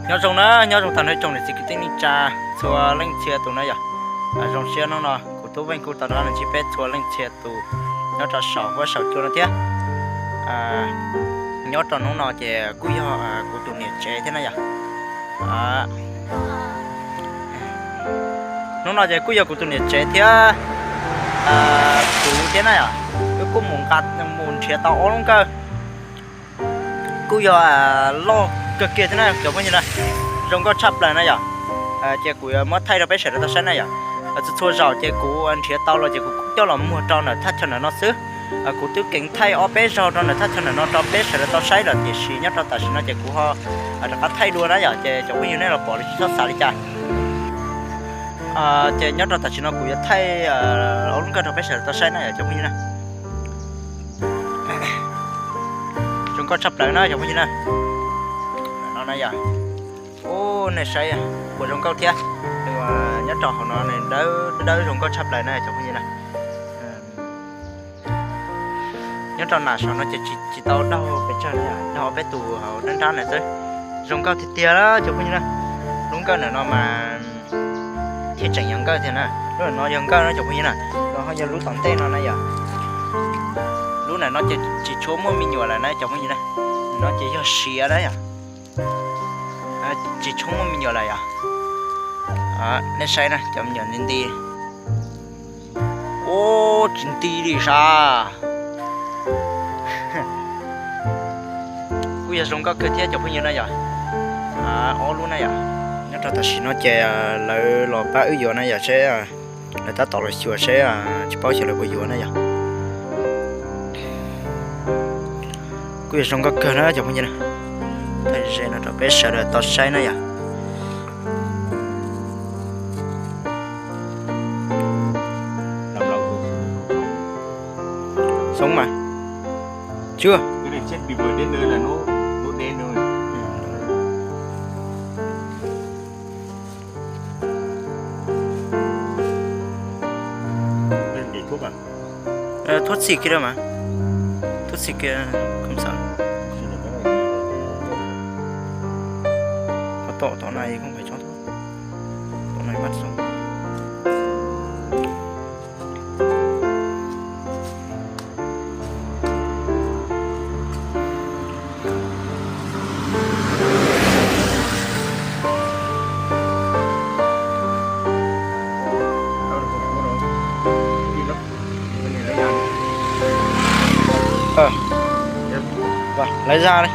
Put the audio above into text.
Nyob zoo na, nyob zoo tag nrho tsoom niam txiv kwv tij neej tsa txhua leej txhia tus na yom. Zoo siab hnub no kuv Tub Veej kuj tau rov qab los ntsib peb txhua leej txhia tus nyob rau saum huab saum cua no thiab. Nyob rau hnub no ces kuj yog kuv tus niam tsev thiab na yom. Hnub no ces kuj yog kuv tus niam tsev thiab kuv thiab na yom. Wb kuj mus nqa, mus nrhiav tau ob lub nkawj, kuj yog loj kawg kiag thiab na cov phooj ywg na. Zoo nkauj tshaj plaws na yom. Ces kuv yuav muab thaij rau peb sawv daws tau saib na yom. Txhua txhua zaus ces kuv nrhiav tau los ces kuv coj los muag rau ntawm thaj chaw ntawm no xwb. Kuv twb keev thaij ob peb zaug rau ntawm thaj chaw ntawm no rau peb sawv daws tau saib lawm, tiam sis nyob rau tam sim no ces kuv ho rov qab thaij dua na yom, ces cov phooj ywg nej los pom li tsis txhob xav li cas. Ces nyob rau tam sim no kuv yuav thaij ob lub nkawj rau peb sawv daws tau saib na yom cov phooj ywg na. Zoo nkauj tshaj plaws na cov phooj ywg na. No na yom. Ub, nej saib, puas zoo nkauj thiab. Nyob rau hauv no nws dawb dawb zoo nkauj tshaj plaws na cov phooj ywg na. Nyob rau nram saum no ces tsis tau daug pes tsawg na, daug ob peb tus hauv nrab nrab na xwb. Zoo nkauj tiag tiag cov phooj ywg na. Lub nkawj ntawm no mas thiaj tseem yog nkawj thiab na. Lub ntawm no yog nkawj na cov phooj ywg na. Los ho yog lub tom ntej no na yom. Lub ntawm no ces tsis tshua muaj me nyuam lawm na cov phooj ywg na. No ces yog siav na yom. Tsis tshua muaj me nyuam lawm yom. Nej saib na, cov me nyuam nti nti. Ub, tsis nti li sav. Kuj yog zoo nkauj kawg thiab cov phooj ywg na yom. Ob lub na yom. Nyob rau tam sim no ces lawv los pab wb yuav na yom, seb lawv tab tom los xyuas seb tsis paub xyov lawv puas yuav na yom. Kuj yog zoo nkauj kawg na cov phooj ywg na. Thaij ze no rau peb sawv daws tau saib na yom. Sống mà. Chưa. Cái này chết vì vừa đến nơi là nó nó đen rồi. Thuốc xịt kia đâu mà. Thuốc xịt kia không sao. Có tổ tổ này không phải cho thuốc. Tổ này bắt sống. Ờ. Và lấy ra đây.